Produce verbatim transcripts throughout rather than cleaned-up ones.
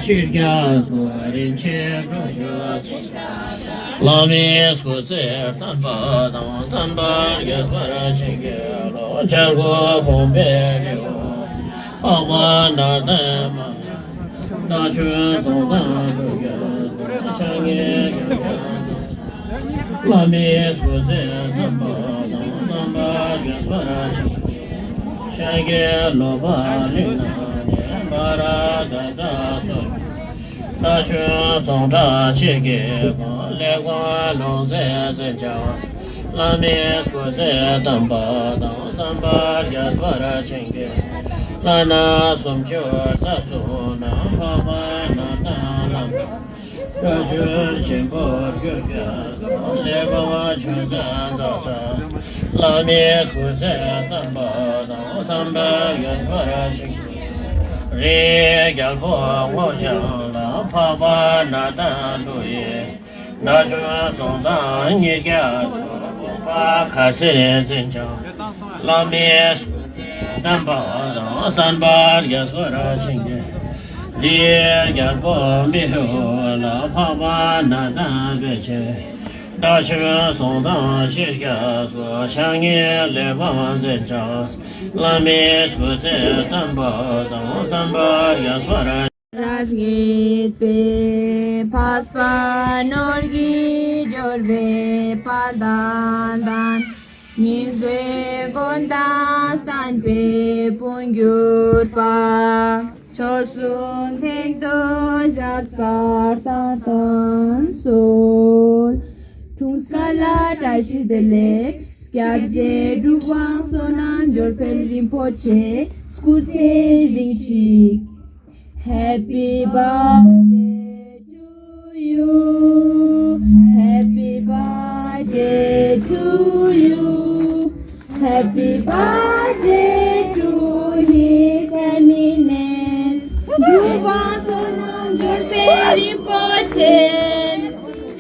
ཕྱིར་རྒྱལ་སོགས་རིན་ཆེན་འགྲོ་ཞུ། བླ་མའི་སྐུ་ཚེ་བརྟན་པ་དང་བརྟན་པར་རྒྱས་པར་བྱིན་གྱིས་རློབས། བྱ་རྒོད་ཕུང་པོའི་རི་བོ་འཕགས་པ་ནཱ་ལྡན་མ། རྟ་མཆོག་སྟོང་དང་དྲུག་བརྒྱ་ཕྱག་གཉིས་ཀྱང་བརྐྱངས་ཏེ། བླ་མའི་སྐུ་ཚེ་བརྟན་པ་དང་བརྟན་པར་རྒྱས་པར་བྱིན་གྱིས། ཤཱཀྱའི་ལོ་པཎ་གླིང་ན་ནི་མ་ར་དྷ་ཏ་སོགས། རྟ་མཆོག་སྟོང་ཕྲག་གཅིག་གི་དགུང་ལས་དགོངས་ལུང་བསྩལ་མཛད་ཀྱང་། བླ་མའི་སྐུ་ཚེ་བརྟན་པ་དང་བརྟན་པར་རྒྱས་པར་བྱིན་གྱིས། ལྷ་ནག་སུམ་ཅུ་རྩ་གསུམ་ན་འཕགས་པ་ནཱ་ལྡན་བླ་མ། སྐྱབས་མཆོག་ཆེན་པོར་གྱུར་ཀྱང་། ལས་དགོངས་ཕྱག་འཚལ་བདག་ཅག་བླ་མའི་སྐུ་ཚེ་བརྟན་པ་དང་བརྟན་པར་རྒྱས་པར་བྱིན་གྱིས། རིའི་རྒྱལ་པོ་སྔོ་ལྗང་ལ་འཕགས་པ་ནཱ་ལྡན་ཀླུ་ཡི། རྟ་མཆོག་སྟོང་དང་ཉིས་བརྒྱ་སོགས་ལུང་པ་ག་ཚོད་འཛིན་ཀྱང་། བླ་མའི་སྐུ་ཚེ་བརྟན་པ་དང་བརྟན་པར་རྒྱས་པར་བྱིན་གྱིས། རིའི་རྒྱལ་པོ་མི་འོག་ལ་འཕགས་པ་ནཱ་ལྡན་དཔལ་ཆེན། རྟ་མཆོག་སྟོང་དང་ཕྱེད་བརྒྱ་སོགས་ཕྱག་གཉིས་ལས་དགོངས་མཛད་ཀྱང་། བླ་མའི་སྐུ་ཚེ་བརྟན་པ་དང་བརྟན་པར་རྒྱས་པར། རབ་རྙེད་པའི་འཕགས་པ་ནོར་གྱི་འབྱོར་པའི་དཔལ་དང་ལྡན། སྙིང་རྗེའི་མགོན་དང་བསྟན་པའི་དཔུང་གྱུར་པ། མཆོག་གསུམ་སྟེང་དུ་ཞབས་གསར་དར་དང་གསོལ། འཁྲུངས་སྐར་ལ་བཀྲ་ཤིས་བདེ་ལེགས། སྐྱབས་རྗེ་གྲུབ་དབང་བསོད་ནམས་འབྱོར་འཕེལ་རིན་པོ་ཆེ་སྐུ་ཚེ་རིང་ཞིག Happy birthday to you. Happy birthday to you. Happy birthday to His Eminence གྲུབ་དབང་བསོད་ནམས་འབྱོར་འཕེལ་རིན་པོ་ཆེ།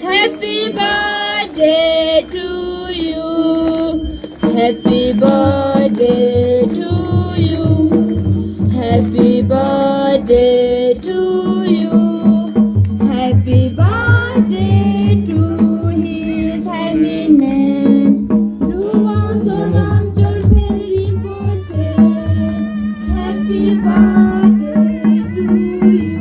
Happy birthday to you. Happy birthday to you. Happy birthday to you. Happy birthday to His Eminence གྲུབ་དབང་བསོད་ནམས་འབྱོར་འཕེལ་རིན་པོ་ཆེ། Happy birthday to you.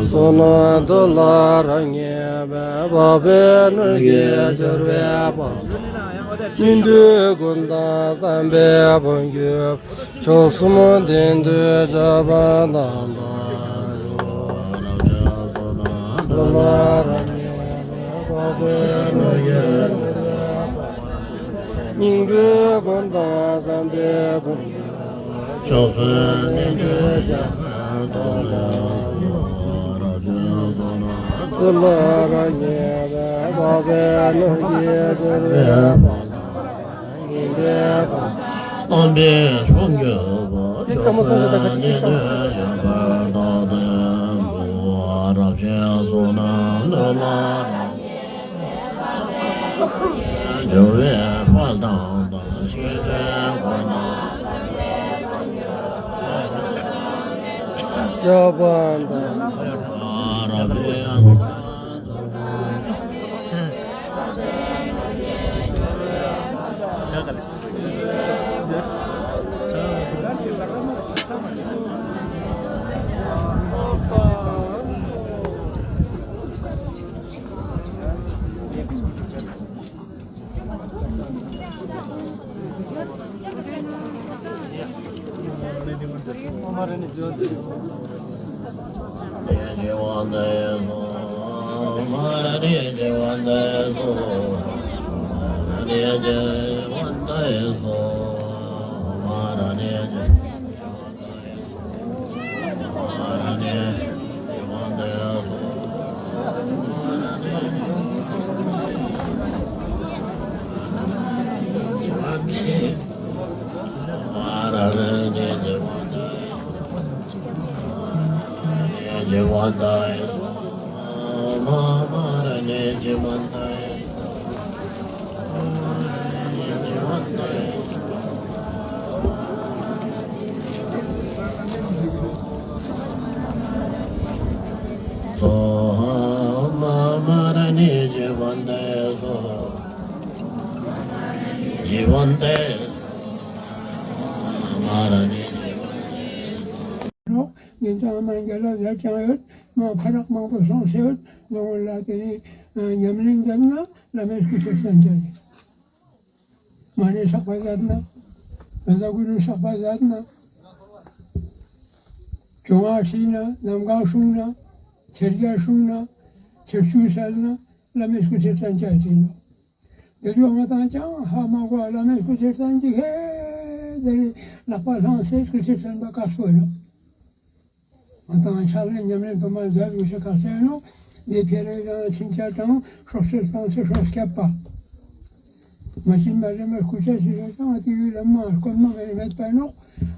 བསོད་ནམས་འདི་ལ་རབ་རྙེད་པའི་འཕགས་པའི་ནོར་གྱི་འབྱོར་པའི་དཔལ། སྨིན་གྲོལ་ཀུན་བདག་བསམ་འཕེལ་དཔུང་གྱུར། མཆོག་གསུམ་སྟེང་དུ་ཞབས་པད་དང་ལྡན། སྙིང་པོའི་མགོན་དང་བསམ་པའི་དཔུང་གྱུར། མཆོག་གསུམ་སྟེང་དུ་ཞབས་པད་དང་ལྡན། ཀུན་ལ་རབ་རྙེད་པའི་འཕགས་པའི་ནོར་གྱི་འབྱོར་པའི་དཔལ། སྟོན་པའི་དཔུང་གྱུར་པ། མཆོག་གསུམ་སྟེང་དུ་ཞབས་པད་དང་ལྡན། རབ་རྒྱས་བསོད་ནམས་ལོ་ལ་འབྱོར་བའི་དཔལ་དང་ལྡན། ཆོས་ཀྱི་མགོན་དང་ཞབས་པད་དང་། རབ་རྒྱས། ངན་ཅང་མ་རྒྱལ་ལ་ཟེར་ཀྱང་ཡོད། མ་ཕ་རག་མང་པོ་སོང་ཟེར་ཡོད། ནོ་ལ་དེ་ནི་ཉམས་ལེན་མཛད་ན་བླ་མའི་སྐུ་ཚེ་བརྟན་ཅན་རེད། མ་ཎི་བསགས་པ་མཛད་ན། བཛྲ་གུ་རུ་བསགས་པ་མཛད་ན། གྱོང་བ་ཤི་ན། གནམ་གང་སྲུང་ན། ཚེས་བརྒྱད་སྲུང་ན། ཚེས་བཅུ་གསལ་ན། བླ་མའི་སྐུ་ཚེ་བརྟན་ཅན་ཡིན་ནོ། འདི་ཚོ་ང་དང་ཅང་ཧ་མ་གོ། བླ་མའི་སྐུ་ཚེ་བརྟན་ཅིག་ཧེ་དེ་རེད། ལག་པ་བླངས་ཚེ་སྐུ་ཚེ་བརྟན་པ་དཀའ་སོ་ཡོད། ང་དང་ཕྱག་ལས་ཉམས་ལེན་དུ་མ་མཛད་དགོས་ཤེས་ཁག་ཆེ་ནོ། འདི་ཕེ་རེ་དང་ཕྱིན་ཆད་དང་སྲོག་གཅོད་བཏང་ཚེ་སྲོག་བསྐྱབས་པ། མ་ཕྱིན་པ་རེ་མ་སྐུ་ཚེ་ཞིག་རེ་ཀྱང་དེ་ཡུལ་ལ་མ་སྐོར་མ་ག་ཡི་མེད་པ་ནོ།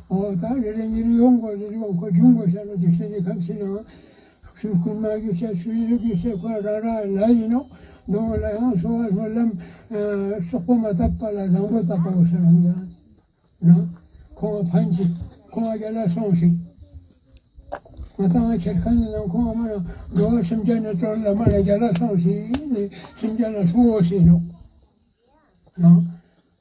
འོ་ད་རེ་རེ་ཉིན་རེ་ཡོང་དགོས་རེ་རེ་ཡོང་དགོས་འབྱུང་དགོས་ཤ་ནོ། འཇིག་རྟེན་གྱི་ཁམས་ཕྱི་ནང་ཆོས་ཀུན་མ་གྱུར་ཅེས་ཆོས་ཡོད་ཀྱི་ཞེས་ཁོ་རང་རང་ལ་ཡིན་ནོ། མདོ་ལ་ཡང་གསོལ་བ་སྨོན་ལམ་སོག་པོ་མ་བཏབ་པ་ལ་བཟང་པོ་བཏབ་པའོ་ཟེར་བ་ཡང་ན། ཁོང་ཕན་ཅིག་ཁོང་རྒྱ་ལ་སོང་ཞིག་ང་དང་ཁྱེར་ཁན་ནང་ཁོང་ཨ་མ་རང་འགྲོ་བ་སེམས་ཅན་ནི་དོན་ལ་མ་ལ་རྒྱ་ལ་སོང་ཞིག་ནི་སེམས་ཅན་ལ་སོང་བ་ཞིག་ནོ། ནང་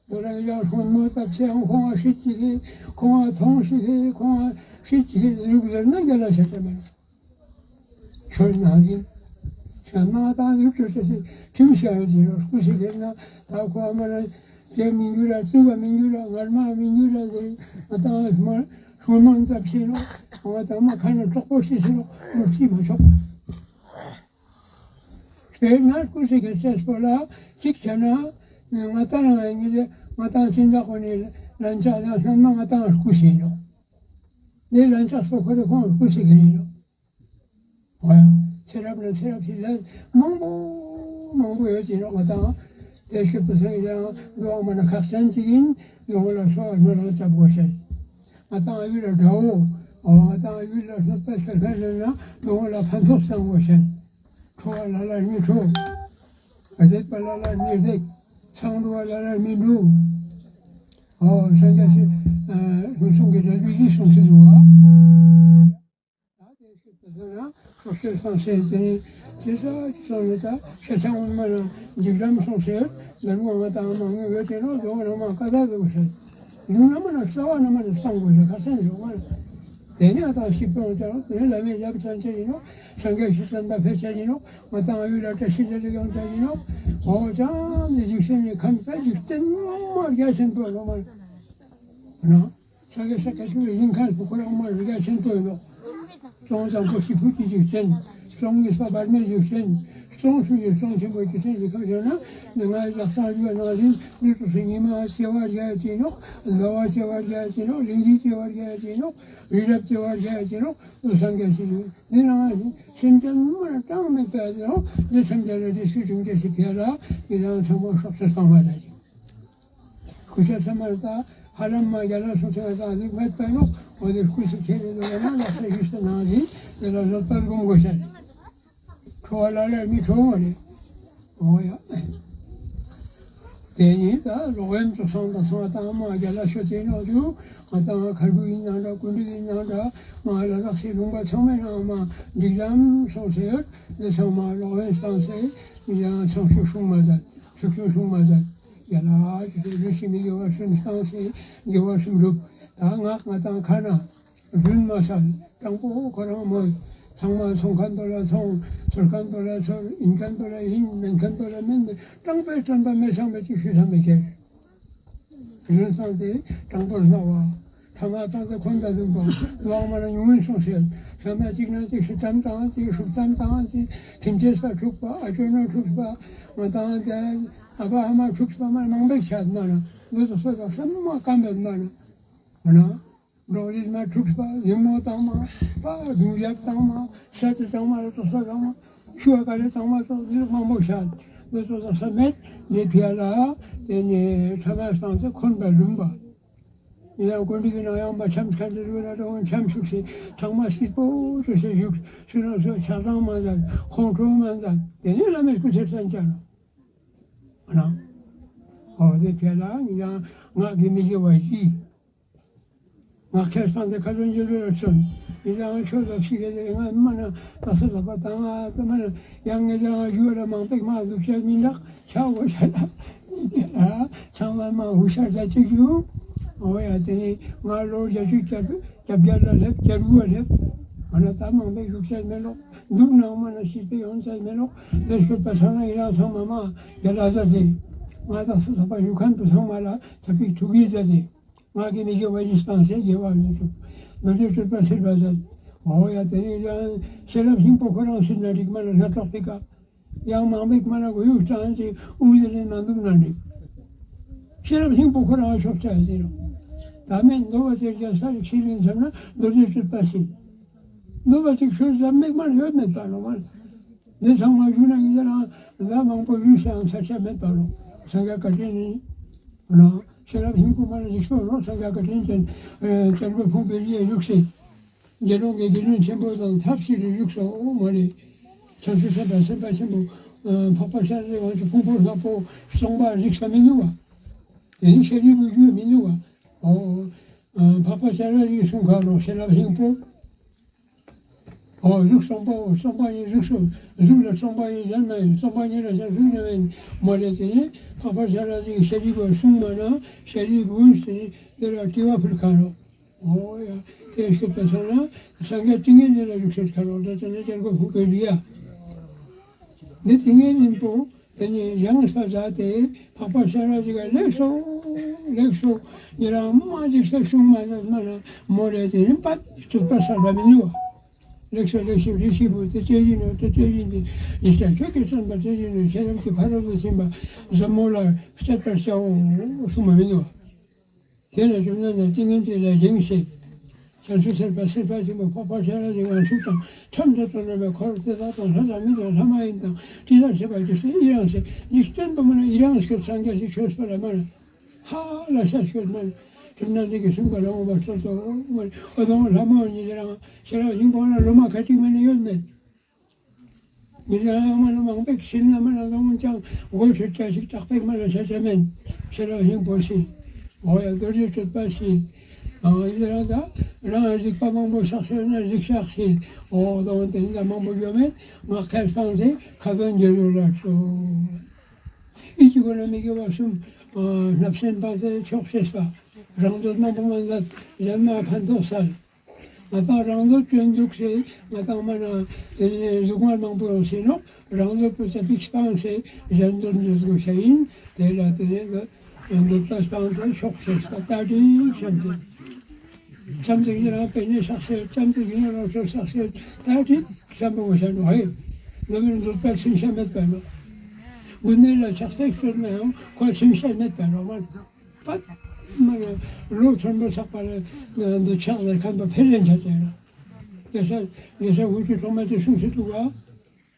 དོ་ར་ཡང་སོང་མོ་ཏབ་ཚེ་ཁོང་ཨ་ཤི་ཅིག་གི་ཁོང་ཨ་ཐོང་ཞིག་གི་ཁོང་ཨ་ཤི་ཅིག་གི་ལུག་ལ་ན་རྒྱ་ལ་ཤ་ཆ་མ་ནོ། ཆོས་ནང་བཞིན། ཆོས་ནང་དང་ལུགས་ཆོས་ཆོས་སེ་ཁྲིམས་བྱ་ཡོད་ཀྱི་རོ་སྐུ་ཞིག་གིས་ན་ད་ཁོ་ཨ་མ་ར་ཅེ་མི་འགྱུར་ར་བཙུན་པ་མི་འགྱུར་ར་ངར་མ་མི་འགྱུར་ར་ཟེར་ང་དང་མ་སྔོན་མ་འཛབ་ཤེས་རོ་ང་དང་མ་ཁ་ན་གྲོགས་པོ་ཤེས་ཤེས་རོ་ལུགས་ཤེས་མ་ཆོག་དེ་ན་སྐུ་ཞིག་གིས་སེ་སྤོ་ལ་གཅིག་བྱས་ན་ང་དང་རང་ཡིན་གྱི་ང་དང་སྦྱིན་བདག་ཁོ་ནས་ལན་ཆགས་ཡང་སྔོན་མ་ང་དང་སྐུ་ཞིག་རོ། ནས་ལན་ཆགས་སོ་ཁོ་རེ་ཁོང་སྐུ་ཞིག་གི་རེད་རོ། འོ་ཡ། ཚེ་རབས་ནས་ཚེ་རབས་ཤིག་ལ་མང་པོ་མང་པོ་ཡོད་ཅེས་རོགས་ང་དང་། དེ་ཤུལ་དུ་སེང་ཡང་འགྲོ་བ་མ་ན་ཁག་ཅན་ཅིག་ཡིན། ཡོང་ལ་སོགས་སྨོན་ལམ་བརྒྱབ་དགོས་ཤེས། ང་དང་ཡུལ་ལ་དགྲ་བོ། འོ་ང་དང་ཡུལ་ལ་སྣོད་པ་ཤར་ཁ་ལེན་ན་ཡོང་ལ་ཕན་ཐོགས་བསམ་དགོས་ཤེས། ཁྲོ་བ་ལ་ལ་མི་ཁྲོ། བདེ་བ་ལ་ལ་མི་བདེ། མཚང་འབྲུ་བ་ལ་ལ་མི་འབྲུ། འོ་སངས་རྒྱས་ཤིག་སྔོན་སོང་གི་རྒྱལ་པོས་ཡིད་གསུངས་སུ་འདུག་བ། ད་དེ་ཤེས་པ་ཟེར་ན་སོ་སོའི་སང་སེ་དེ་ནི་དེ་ས་སོང་ནས་ད་ཤ་ཆང་མ་ན་འཇིགས་རམ་སོང་སེ་ལ་རུང་བ་དང་མང་ཉུང་ཡོད་དེ་ནོ་ཡོང་རང་མ་ཀ་ད་དུ་ཟེར་ཡུང་ན་མ་ན་རྩ་བ་ན་མ་ན་སང་དགོས་ཟེར་ཁ་སང་ཡོང་བ་དེ་ནི་ཨ་དང་ཤི་པོང་ཅང་དེ་ནི་བླ་མའི་ཡབ་ཅང་ཅེ་ཡིན་ནོ་སངས་རྒྱས་ཤི་ཙན་ད་ཕེ་ཅ་ཡིན་ནོ་ང་དང་ཡུལ་ལ་བཀྲ་ཤིས་ལ་རིག་ཡོང་ཅ་ཡིན་ནོ་འོ་ཅང་ནི་འཇིགས་སེམས་ནི་ཁམས་ད་འཇིགས་རྟེན་མ་རྒྱ་ཆེན་པོ་ལོ་མ་ན། ས་ག་ས་ག་ཆུ་ཡིན་མཁན་བུ་ཁོ་རང་མ་རི་ག་ཆེན་པོ་ཡིན་ནོ། ཙོང་ཙང་པོ་ཤི་ཕུ་ཀྱི་འཇིག་ཆེན། ཙོང་གི་ས་བར་མའི་འཇིག་ཆེན། ཙོང་ཆུ་ཡི་ཙོང་ཆེན་པོ་འཇིག་ཆེན་གྱི་ཁམས་ཡོད་ན་ནི་ང་ཡི་ལག་སང་རྒྱུ་ནང་བཞིན་ནི་དུ་སུ་ཉི་མ་སྐྱེ་བ་རྒྱ་ཡ་ཅི་ནོ། ཟླ་བ་སྐྱེ་བ་རྒྱ་ཡ་ཅི་ནོ། ལིང་གི་སྐྱེ་བ་རྒྱ་ཡ་ཅི་ནོ། རི་རབ་སྐྱེ་བ་རྒྱ་ཡ་ཅི་ནོ། དུ་སངས་རྒྱས་ཤིག་ཡོད་ནི་ནང་བཞིན་སེམས་ཅན་མ་གྲངས་མེད་པ་ཡོད་ནོ། འདི་སེམས་ཅན་ལ་རེ་ཞིག་བྱུང་རྒྱ་ཞིག་ཕེ་ལ་ཡི་རང་ཚང་མ་སོགས་སུ་སོང་བ་ལ་ཅིག་སྐུ་ཤ་ཚང་མ་ལ་ད་ཧ་ལམ་མ་རྒྱ་ལ་སོང་ཚང་མ་ད་འདི་མེད་པ་ནོ། འོ་དེ་སྐུ་ཤ་ཁྱེར་རེ་འདུག་ན་ལ་ས་ཡུལ་ས་ནང་བཞིན་དེ་ལ་བཟོ་ལྟར་སྒོམ་དགོས་ཤ་རེད། ཁྲོ་བ་ལ་ལར་མི་ཁྲོ་བ་རེད། འོ་ཡ། དེ་ནི་ད་ལོག་གཡེམ་དུ་སོང་དང་སོང་དང་མ་རྒྱ་ལ་ཤོད་དེ་ནོ་དུ་ང་དང་ཁར་བུ་ཡིན་ནང་འདྲ་ཀུན་འདུས་ཡིན་ནང་འདྲ་མ་ལ་དྭགས་སི་ལུང་པ་ཚང་མའི་ནང་མ་འགྲིག་ལམ་སོང་ཟེར་འདི་ཚང་མ་ལོག་གཡེམ་བཏང་ཟེར་ཡང་ཚང་ཤུགས་སྲུང་མ་ད། ཆུ་ཁྱུང་སྲུང་མ་མཛད། ཡ་ལ་ཨ་ཅི་ཟེར་རུ་ཤི་མི་དགེ་བ་གསུམ་བཏང་སྟེ་དགེ་བ་གསུམ་སྒྲུབ། ད་ངག་ང་དང་ཁ་ན་རྫུན་མ་བསགས། དྲང་པོ་ཁོ་རང་མོལ། ཚང་མ་འཚོང་མཁན་དོ་ལ་འཚོང་། འཚོལ་མཁན་དོ་ལ་འཚོལ། ཡིན་མཁན་དོ་ལ་ཡིན། མེད་མཁན་དོ་ལ་མིན། དྲང་པོའི་བསྟན་པ་མི་ཚང་བའི་ཅིག་ཞུ་ས་མི་ཁྱེར། རིན་སང་སྟེ་དྲང་པོར་སྨྲ་བ། ཐ་མ་ཐང་སྟེ་འཁོན་པ་འདུན་པ། ལོག་མ་ན་ཉུང་ངུན་སོང་ཟེར། ས་ན་གཅིག་ན་གཅིག་ཤི་ཙམ་དང་གཅིག་ཤུགས་ཙམ་དང་གཅིག་ཐིམ་ཆེ་ས་འཁྲུགས་པ་ཨ་ཅོ་ན་འཁྲུགས་པ་ང་དང་དེ་ཨ་ཕ་ཨ་མ་འཁྲུགས་པ་མ་ནང་པའི་ཆ་མ་ན་འདི་ཚོ་སོ་སོ་སེམས་མ་སྐམ་པའི་མ་ན་ང་ན་འབྲོག་རིས་མ་འཁྲུགས་པ་ཡིན་མོ་དང་མ་པ་གདུང་ཡབ་དང་མ་ཤ་དེ་དང་མ་ར་ཚོ་ས་དང་མ་ཤུ་བ་ཀ་རེ་དང་མ་ཚོ་འདི་མང་པོ་ཤ་འདི་ཚོ་ས་མེད་ལས་ཕྱི་ལ་དེ་ནས་ཐ་མ་སང་ཚེ་འཁོན་པ་ལུམ་པ། ཡང་ཀུན་འདུས་ཀྱི་ནང་ཡང་མ་འཆམ་ཁ་འདི་རུ་ལ་དང་འཆམ་ཤུགས་སེ་ཚང་མ་སྐྱིད་པོ་ཆུ་སེ་བཞུགས་སུ་ན་སོ་ཆ་ཚང་མ་མཛད་ཁོང་ཁྲོ་མ་མཛད་དེ་ནས་བླ་མའི་སྐུ་ཚེ་བསྟན་ཀྱང་ན། ཨོ་དེ་དེ་ལ་ཡང་ངག་གི་མི་དགེ་བ་བཞི། ངག་ཁྱེར་སང་དེ་ཁ་ལོན་འཇལ་ལོ་ལ་ཚོན་ཡི་ལང་ཆོས་ལ་ཕྱི་གེ་དེ་ང་མ་ན་ད་ས་ལ་པ་དང་ང་ད་མ་ན་ཡང་ངེ་ཅང་ང་ཞུ་བ་ལ་མང་པེག་མ་འདུག་བཤད་མིན་ལགས། ཆ་འོ་ཤ་ལ། ཨ། ཚང་མ་མ་ཧུ་ཤ་རྒྱ་ཅིག་ཡོད། འོ་ཡ་དེ་ནི་ང་ལོ་རྒྱ་ཅིག་རྒྱབ་རྒྱབ་རྒྱ་ལ་སླེབས་རྒྱ་རུ་བ་སླེབས། ང་ལ་ད་མང་པོ་ཡུག་ཆད་མེད་ལོག་འདུག་ནང་མ་ན་ཤི་སྟེ་ཡོང་ཆད་མེད་ལོག་ལས་ཤོད་པ་ཚང་ན་ཡི་རང་ཚང་མ་མ་རྒྱ་ལ་ཟ་ཟེ། ང་ད་སུ་ས་པ་ཡུག་ཁན་དུ་ཚང་མ་ལ་ཐ་པིག་ཐུག་ཡི་ཟ་ཟེ། ང་གི་མི་དགེ་བ་ཡིས་སྤངས་ཏེ་དགེ་བ་མི་འགྲུབ། མདོ་སྡེ་སྤྱོད་པ་ཟེར་བ་ཟེར། འོ་ཡ་དེ་ནི་ཡང་ཤེས་རབ་སྙིང་པོ་ཁོ་རང་ཟེར་ན་རིག་མ་ན་སྣ་ཚོགས་པའི་སྐབས། ཡང་མང་མིག་མ་ན་གོ་ཡུག་ཙང་ཅིག་དབུགས་དེ་ལས་མ་འདུག་ན་འགྲིག་ཤེས་རབ་སྙིང་པོ་ཁོ་རང་ཤོག་ཆ་ཟེར་རོ། ད་མེད་འདོད་པ་ཅིག་རྒྱ་ས་རིག་ཤེས་རིག་འཛེམ་ན་མདོ་སྡེ་སྤྱོད་པ་ཟེར། འདོད་པ་ཅིག་ཤོད་ཙམ་མིག་མ་ཡོད་མེད་པ་ལོ་མ། འདི་ཚང་མ་ཞུ་ན་ཡིན་ན་རང་ཟླ་མང་པོ་ཡུལ་ཤང་ས་ཆ་མེད་པ་ལོ། སངས་རྒྱས་བཀའ་དྲིན་ནི། ན། ཤེས་རབ་སྙིང་པོ་མ་ལ་ཡིག་སོགས་ལོ་སངས་རྒྱས་བཀའ་དྲིན་ཅན། བྱམས་པ་ཕུང་པོའི་ཡེ་བཞུགས་སེ། དགེ་སློང་གི་དགེ་འདུན་ཆེན་པོ་དང་ཐབས་ཤེས་རེ་བཞུགས་སོ་མ་རེད། ཆབ་སྲིད་སེམས་དཔའ་སེམས་དཔའ་ཆེན་པོ། འཕགས་པ་ཤཱ་ར་དེ་ང་ཚོ་ཕུང་པོ་ལྷག་པོ་གསུངས་པ་རིག་ས་མི་འདུག་བ། དེ་ནི་ཤེས་རིག་པའི་རྒྱུད་མི་འདུག་བ། འོ། འཕགས་པ་ཤཱ་ར་ཡིས་གསུངས་ཁ་ལོ་ཤེས་རབ་སྙིང་པོ། ཨོ་གཟུགས་སོང་པའོ། སོང་པ་ཡིན་གཟུགས་སོང་། གཟུགས་ལ་སོང་པ་ཡིན་གཞན་མ་ཡིན། སོང་པ་ཉིད་ལ་གཞན་གཟུགས་ཉིད་མ་ཡིན་མོ་རེད། དེ་ནི་འཕགས་པ་ཤ་ར་ཅིག་ཤ་རིགས་པ་གསུངས་མ་ན་ཤ་རིགས་པ་ཟེར་ནི་དེ་ལ་སྐྱེ་བ་ཕུལ་ཁ་རོག་ཨོ་ཡ། དེ་ཤེས་པ་སོང་ན་སངས་རྒྱས་ཏིང་ངེ་འཛིན་ལ་རིགས་ཤེས་ཁ་རོག་ད་དེ་ནི་ཅར་གོ་ཕུལ་དགོས་རིགས་ཡ། འདི་ཏིང་ངེ་འཛིན་པོ། དེ་ནས་ཡང་ས་ཛ་སྟེ་འཕགས་པ་ཤ་ར་ཅིག་ག་ལེགས་སོ། ལེགས་སོ། ཉེ་རང་མ་ཅིག་ས་ཤུང་མ་ལ་མ་ན་མོ་རེ་དེ་ནི་པད་སྤྱོད་པ་གསར་པ་མི་ནུས་པ། ལེགས་སོ་ལེགས་སོ་རེ་ཞིག་པོ་དེ་སྐྱེ་ཡིན་ནོ་དེ་སྐྱེ་ཡིན་ཏེ། ཡིན་ཤ་ཁྱོད་ཀྱི་བསམ་པ་དེ་ཡིན་ནོ་ཤེས་རབ་ཀྱི་ཕ་རོལ་ཏུ་ཕྱིན་པ་ཟབ་མོ་ལ་སྤྱད་པར་བྱའོ་གསུངས་པ་མི་ནུས་པ། དེ་ལ་བཅོམ་ལྡན་འདས་ཏིང་ངེ་འཛིན་ལ་བཞེངས་ཤིག་བྱང་ཆུབ་སེམས་དཔའ་སེམས་དཔའ་ཆེན་པོ་འཕགས་པ་ཤ་ར་ཅིག་དབང་ཕྱུག་དང་ཁྲིམས་དང་དོན་དམ་པའི་འཁོར་དེ་དག་དང་ལྷ་དང་མི་དང་ལྷ་མ་ཡིན་དང་ཅི་ལྟར་བྱེད་པ་ཅི་སྲིད་ཡི་རང་ཞེས་འཇིག་རྟེན་པ་མ་ན་ཡི་རང་ཞེས་སངས་རྒྱས་ཞིག་ཆོས་སྤེལ་ལ་མ་ན་ཧ་ལ་ཤ་ཤོད་མ་ན་བཅོམ་ལྡན་འདས་ཀྱིས་གསུངས་པ་ལ་འོངས་པ་སོ་སོ་མ་ན་འོ་དང་ལྷ་མ་ཡིན་ཡི་རང་ཤ་ར་ཞིང་པོ་ན་ལོ་མ་ཁ་ཅིག་མ་ན་ཡོད་མེད། མི་ལ་མ་ན་མང་པོ་ཤིན་ན་མ་ན་ལོང་ཀྱང་སྒོ་ཆུ་བཀྲ་ཤིས་དྲག་པོས་མ་ན་ཤ་ཤ་མེན། ཤ་ར་ཧིང་པོ་ཤིན། འོ་ཡ་རྡོ་རྗེ་སྤྱོད་པ་ཤིན། ཨ་ཡི་རང་ད་རང་གཟིགས་པ་མང་པོ་ཤག་ཤོད་ན་གཟིགས་ཤག་ཤིན། འོ་དང་དེ་འདྲ་མང་པོ་ཡོད་མེད་ང་ཁ་སང་ཚེ་ཁ་སང་འགྱུར་ཡོད་ལ་ཤོ། ཨི་ཅི་གོ་ན་མི་དགེ་བ་གསུམ། བརྣབ་སེམས་སྤངས་ཏེ་ཆོག་ཤེས་པ། རང་འདོད་རྣམ་པར་མ་འདའ་གཞན་མ་ཕན་ཐོགས་སལ། ང་དང་རང་འདོད་སྐྱོན་འཇུག་ཤེས། ང་དང་མ་ན་དེ་ནས་གཟུགས་མ་མང་པོ་ཡོང་ཤེས་ནོག་རང་འདོད་པོ་ཙམ་ཞིག་སྤངས་ཤེས། གཞན་འདོད་འདོད་དགོས་ཤེས་ཡིན། དེ་ལ་དེ་ནས་འདོད་པ་སྤངས་ཏེ་ཆོག་ཤེས་པ་ལྟ་དྲིལ་བྱམས་བརྩེ། བྱམས་བརྩེ་ཡིན་རང་དཔེ་ནས་བསགས་ཤེས། བྱམས་བརྩེ་ཡིན་རང་ཆོས་བསགས་ཤེས་ལྟ་དྲིལ་བྱམས་པོ་བྱ་ནོ་ཧེ། འདི་མིན་འདོད་པ་ཚིམ་ཤེས་མེད་པ་ནོ། དགུན་གནས་ལ་ཆགས་སྲེད་སྤྱོད་ན་ཡང་ཁོ་ཚིམ་ཤེས་མེད་པ་ནོ་མ། པ། མ་ལོ་མཐོན་པོ་ཆགས་པ་ལ་འདི་ཆགས་ལ་ཁམས་པ་འཕེལ་ལེན་ཆགས་ཀྱི་ར། རྒྱལ་ས་རྒྱལ་ས་འུ་ཅུ་གྲོང་མ་དེ་གསུང་ཞིག་འདུག་ག་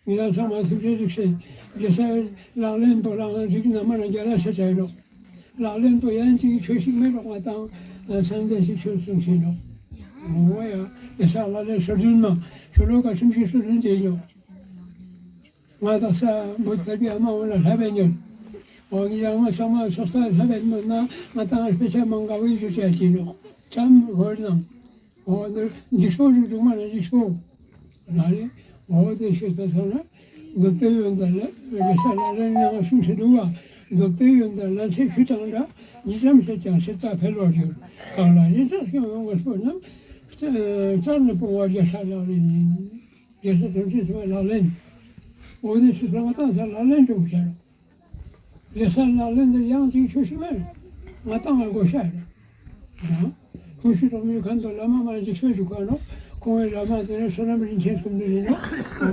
ངེད་རང་ཚང་མ་ཐུགས་རྗེ་གཟིགས་ཤིག་རྒྱལ་ས་ལག་ལེན་པོ་ལའང་རིགས་ན་མ་ན་རྒྱ་ལ་ཤ་ཆ་ཡོད་ལོ། ལག་ལེན་པོ་ཡན་གཅིག་ཆོས་ཤིག་མེད་ལོ། ང་དང་སངས་རྒྱས་ཤིག་ཆོས་གསུང་ཤེས་ལོ། འོ་ཡ། རྒྱལ་ས་ལག་ལེན་སོ་བདུན་མ་ཤོ་ལོ་ཀ་སུམ་ཅུ་སོ་བདུན་དེ་ཡོད། ང་དང་ས་འབུ་ཐར་པའི་ཨ་མ་འོ་ན་ལྷ་བས་ཉོན། འོ་ངའི་ཨ་མ་ཚང་མ་སོ་སོ་ལྷ་བས་ཉོན་ན་ང་དང་དཔེ་ཆ་མང་ག་བའི་རྒྱུ་ཆ་ཅི་ནོ། ཙམ་ཧོར་ནང་། འོ་འདི་འཇིགས་པོ་རིགས་དུ་མ་ན་འཇིགས་པོ། ན་རེ། འོ་དེ་ཤེས་པ་ཚང་ན། འདོད་པའི་ཡོན་ཏན་ལ་རེ་ས་ལ་རེ་ནང་གསུང་ཚེ་འདུག་བ། འདོད་པའི་ཡོན་ཏན་ལ་ཚེ་ཆུ་དང་འདྲ། ཉིད་ཙམ་ཤེས་ཀྱང་སྲེད་པ་འཕེལ་བར་འགྱུར། གང་ལ་ཡིན་ཐག་སྐྱོང་ཡོང་བར་སྤོ་རྣམས། རྩ་ནས་སྤོང་བ་རྒྱལ་ས་ལག་ལེན་ཡིན། རྒྱལ་སྲས་ཐམས་ཅད་ཚུལ་ལག་ལེན། འོ་དེ་ཚུལ་ལ་བཏང་ས་ལག་ལེན་དུ་བྱ། རྒྱལ་སྲས་ལག་ལེན་འདིར་ཡང་ཅིག་ཆོས་ཤིག་མེད། ང་བཏང་བ་དགོས་ཤ་རེད། ཁོང་ཞུ་གྲོགས་མོའི་ཁ་འདོན་བླ་མ་མ་འཇིགས་ཤོས་ཞུ་ག་ནོ། ཁོང་བའི་བླ་མ་དེ་ནས་བསོད་ནམས་རིན་ཆེན་སྐུ་མདུན་ཡིན་ནོ།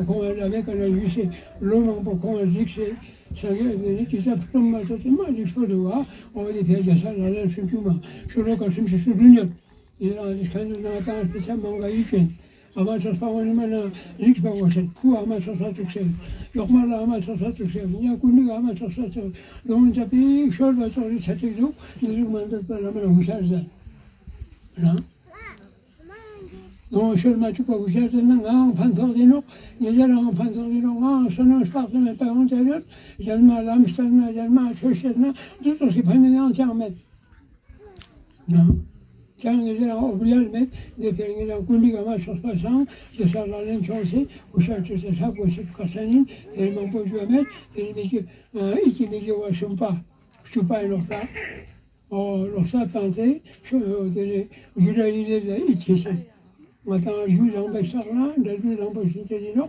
ཁོང་བའི་བླ་མའི་བཀའ་ལ་ཡུལ་ཤེས་ལོ་མང་པོ་ཁོང་བ་རིག་ཤེས། ས་གའི་དེ་ནས་ཅི་ཙམ་སྟོན་མ་ཐུབ་ཙམ་མ་འཇིགས་ཤོས་འདུག་བ། འོ་དེ་དེར་རྒྱལ་སྲས་ལག་ལེན་སུམ་ཅུ་མ་ཤོ་ལོ་ཀ་སུམ་ཅུ་སོ་བདུན་ཡོད། ཡིན་རང་རིགས་ཁ་འདོན་ན་བཏང་སྤེ་ཆ་མང་ག་ཡིག་ཅན། ཨ་མ་ཚོ་ས་བོན་མ་ན་རིགས་པ་བོ་ཤེས། ཁུ་ཨ་མ་ཚོ་ས་ཚུགས་ཤེས། ཡོག་མ་ལ་ཨ་མ་ཚོ་ས་ཚུགས་ཤེས། ཉ་ཀུན་ནི་ཨ་མ་ཚོ་ས་ཚུགས། ལོང་ཅ་པི་ཤོར་བ་ཚོགས་རིགས་ཆ་ཚིག་འདུག་འདི་རིགས་མ་འདོད་པ་ལ་མ་ན་ཧུ་ཤར་ཟ། ན། ལོང་ཤོར་མ་བཅུག་པ་ཧུ་ཤར་ཟ་ན་ངའང་ཕན་ཐོགས་ཡིན་ནོ། ཉེ་རང་ཕན་ཐོགས་ཡིན་ནོ། ངའང་བསོད་ནམས་བསགས་ས་མེད་པ་ཡོང་ཆ་ཡོད། གཞན་མ་ལམ་བཤད་ན་གཞན་མ་ཆོས་བཤད་ན་འདི་ཚོ་སི་ཕན་ནི་ཡང་ཅང་མེད། ན། ཅང་ངེད་ཅག་རང་ཨོ་བུ་ཡར་མེད། འདི་དེར་ངེད་རང་ཀུན་རིག་ཨ་མ་ཚོགས་པ་སང་དེ་ས་ལག་ལེན་ཆོག་སེ་ཧུ་ཤ་ཆོས་སེ་ཧྲ་དགོས་སེ་ཁ་ས་ཡིན། དེར་མང་པོ་ཞུ་བ་མེད། དེར་མི་གི་ཨི་ཅི་མི་གི་བ་གསུམ་པ་བཅུ་པ་ཡི་ལོག་ས། ཨོ་ལོག་ས་བཏང་སེ་ཆོས་ཨོ་དེ་རེ་ཡུ་ར་ཡི་རེ་ལ་ཨི་ཆེ་སེ། ང་དང་རྒྱུ་རང་པའི་ཕྱག་ན་འདྲ་རྒྱུ་རང་པོ་ཤིན་ཏུ་ཡིན་ནོ།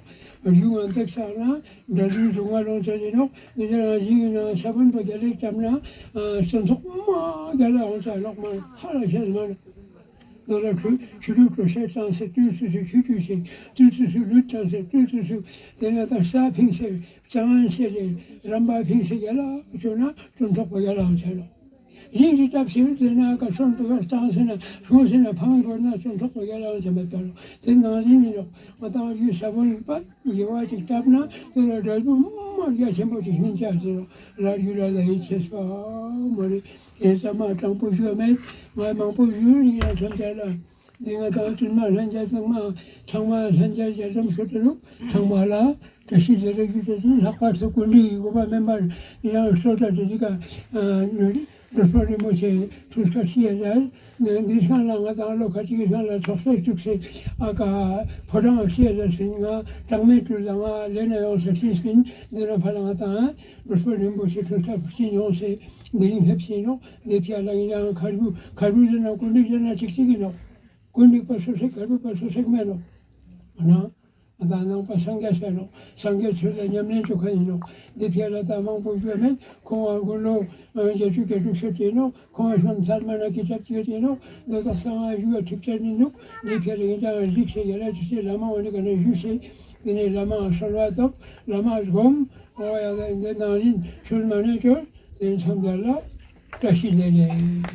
རྒྱུ་ང་འདེབས་ཕྱག་ན་འདྲ་རྒྱུ་རྫོང་ང་རང་ཆ་ཡིན་ནོ། ངེད་ཅག་རང་བཞིན་གྱི་ནང་ས་བོན་པོ་རྒྱ་ལེགས་བརྩམས་ན་སྤྱི་ཚོགས་མ་རྒྱ་ལ་འོང་ས་ལོག་མ་ཧ་ལ་ཤེས་མ་ནོ། ནོ་ར་ཁུ་ཆུ་ལུད་གྲོ་ཤེས་བཏང་སེ་ཏུས་སུ་སུ་ཆུ་ཆུ་ཤེས་ཏུས་སུ་སུ་ལུད་བཏང་སེ་ཏུས་སུ་སུ་དེ་ན་ད་ས་ཕིང་སེ་གཙང་ཤེས་རེ་རམ་པ་ཕིང་སེ་རྒྱ་ལ་བཅོས་ན་སྤྱི་ཚོགས་པོ་རྒྱ་ལ་འོང་ས་ལོག་རིགས་ཀྱི་སྟབས་ཤིག་དེ་ན་ཀ་སོན་དུ་བ་བཏང་ཟིན་ན་སོང་ཟིན་ན་ཕང་དགོས་ན་སོན་ཐོག་ཏུ་ཡར་ལངས་ཀྱི་མེད་པར་དེ་ནང་བཞིན་ཡིན་ནོ། ང་དང་ཡུལ་ས་བོན་པ་ཡི་བ་ཅིག་བཏབ་ན་དེ་ལ་འབྲས་བུ་མ་རྒྱ་ཆེན་པོ་ཅིག་སྨིན་ཆགས་ཟེར་རོ། ར་རྒྱུ་ར་ལ་ཡིད་ཆེས་པ་མ་རེད། དེ་ཙམ་མ་དྲང་པོ་ཞུ་བ་མེད། ང་མང་པོ་ཞུ་ཡིན་ཡང་ཐམས་ཅད་ལ། འདི་ང་དང་བཙུན་མ་ལྷན་རྒྱས་ཚང་མ་ཚང་མ་ལྷན་རྒྱས་རྒྱ་གྲམ་ཤོད་དུ་རུག་ཚང་མ་ལ་བཀྲ་ཤིས་བདེ་ལེགས་ཞུ་དེ་ཚུན་ལྷག་པར་དུ་ཀུན་འདུས་ཀྱི་གོ་འཕང་མེན་པར་ཡང་སོ་ད་དེ་དེ་ཀ་ནུས་ སྒྲུབ་པ་རིན་པོ་ཆེ་ཐུགས་ཁ་ཤི་ཡ་ལ་ནི་འདི་ཤང་ལ་ང་དང་ལོ་ཁ་ཅིག་གི་ཤང་ལ་ཚོགས་སའི་བཅུག་སའི་ཨ་ཀ་ཕོ་བྲང་ཤི་ཡ་ལ་ཟིན་ང་གྲངས་མེད་སྤྲུལ་དང་ང་ལས་ན་ཡོང་ས་ཤི་ཟིན། འདི་ན་ཕ་ལ་ང་དང་སྒྲུབ་པ་རིན་པོ་ཆེ་ཐུགས་ཁ་ཤི་ཡོང་སའི་འདི་ཡིན་ཧེབ་ཤི་ནོ། འདི་ཕྱི་ལ་ཡིན་ཡང་ཁར་བུ་ཁར་བུ་ཟེར་ན་ཀུན་འདུས་ཟེར་ན་ཅིག་ཅིག་ཡིན་ནོ། ཀུན་འདུས་པ་སོ་སོའི་ཁར་བུ་པ་སོ་སོའི་མེད་ནོ། ཨ་ན། ད་ནང་པ་སངས་རྒྱས་ཟེར་ནོ། སངས་རྒྱས་ཆོས་ལ་ཉམས་ལེན་བཅུག་མཁན་ཡིན་ནོ། འདི་ཕྱི་ལ་ད་མང་པོ་བརྗོད་མེད། ཁོང་བ་དགུང་ལོ་བརྒྱད་ཅུ་གྱ་དྲུག་ཤོད་ཀྱི་ནོ། ཁོང་བ་གཤམ་ཚར་མ་ན་གི་ཅབ་ཅིག་ཡིན་ནོ། འདི་དག་གསང་བ་ཞུ་བ་ཐུབ་ཆ་ནི་འདུག་འདི་ཕྱི་ལ་ཡིན་ཀྱང་གཟིགས་ཤེས་ཡ་ལ་ཅི་ཤེས་བླ་མ་འོ་ནི་ག་ནས་ཞུ་ཤེས། དེ་ནས་བླ་མ་གསོལ་བ་བཏབ། བླ་མ་སྒོམ། འོ་ཡ་ད་འདི་ནང་བཞིན་ཆོས་མ་ནས་ཅོར་དེ་མཚམས་འདི་ལ་བཀྲ་ཤིས་བདེ་ལེགས།